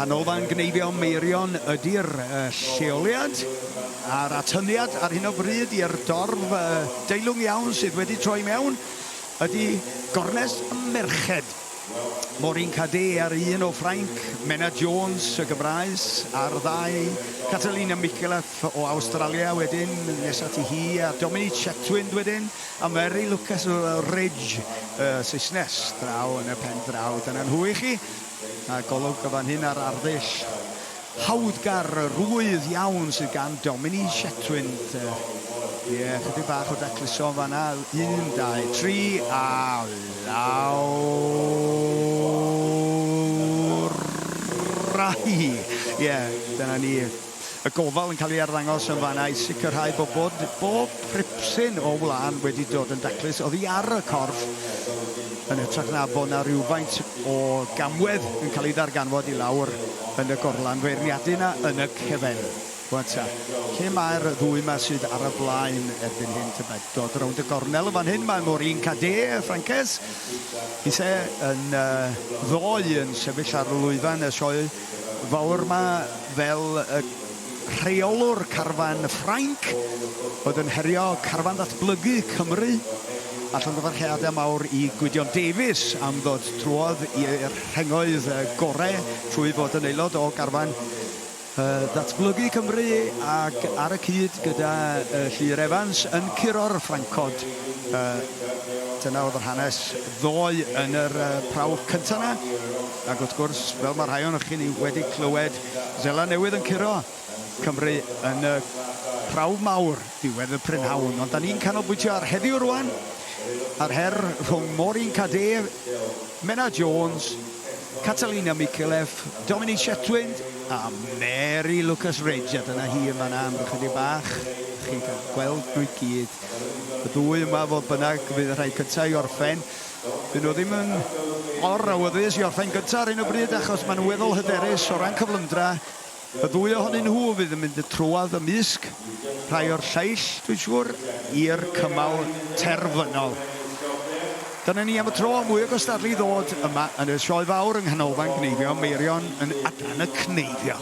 Canolfan Gneifio Meirion ydy'r lleoliad a'r atyniad ar hyn o bryd i'r dorf deilwng iawn sydd wedi troi mewn ydy gornest y merched. Maureen Cadé ar un o Ffrainc, Menna Jones y Gymraes ar ddau, Catalina Micallef o Awstralia wedyn, nes ati hi, a Dominique Chetwynd wedyn, a Mary Lucas Ridge y Saesnes draw yn y pen draw. Dyna nhw i chi. A golwg o fan hyn ar arddull hawddgar, rwydd iawn sydd gan Dominique Chetwynd. Ie, chydig bach o dacluso yn fan'na. Un, dau, tri, a lawr â hi. Ie, dyna ni. Y gofal yn cael ei arddangos yn fan'na i sicrhau bod bod bob pripsyn o wlân wedi dod yn daclus oddi ar y corff yn hytrach na bod 'na rywfaint o gamwedd yn cael ei ddarganfod i lawr yn y gorlan feirniadu 'na yn y cefen. Rwan ta, lle mae'r ddwy 'ma sydd ar y blaen erbyn hyn tybed? Dod rownd y gornel yn fan hyn mae Maureen Cadé, y Ffrances, hithe yn ddoe yn sefyll ar lwyfan y sioe fawr 'ma fel y rheolwr carfan Ffrainc oedd yn herio carfan ddatblygu Cymru, a llongyfarchiadau mawr i Gwydion Davies am ddod trwodd i'r rhengoedd gorau trwy fod yn aelod o garfan ddatblygu Cymru ac ar y cyd gyda Llŷr Evans yn curo'r Ffrancod. Dyna oedd yr hanes ddoe yn yr prawf cyntaf 'na. Ac wrth gwrs, fel mae rhai ohonoch chi wedi clywed, Seland Newydd yn curo Cymru yn y prawf mawr ddiwedd y prynhawn. Ond da ni'n canolbwyntio ar heddiw rwan, a'r her rhwng Maureen Cadé, Menna Jones, Catalina Micallef, Dominique Chetwynd a Mary Lucas Ridge. A dyna hi yn fan'na am ychydig bach. Chi'n cael gweld nhw i gyd. Y ddwy yma, fodd bynnag, fydd y rhai cyntaf i orffen. Dyn nhw ddim yn or-awyddus i orffen gyntaf ar hyn o bryd achos maen nhw'n weddol hyderus o ran cyflymdra. Y ddwy ohonyn nhw fydd yn mynd y trwodd ymysg rhai o'r lleill, dwi'n siŵr, i'r cymal terfynol. Dyna ni am y tro, mwy o gystadlu i ddod yma yn y Sioe Fawr yng Nghanolfan Gneifio Meirion yn Adran y Cneifio.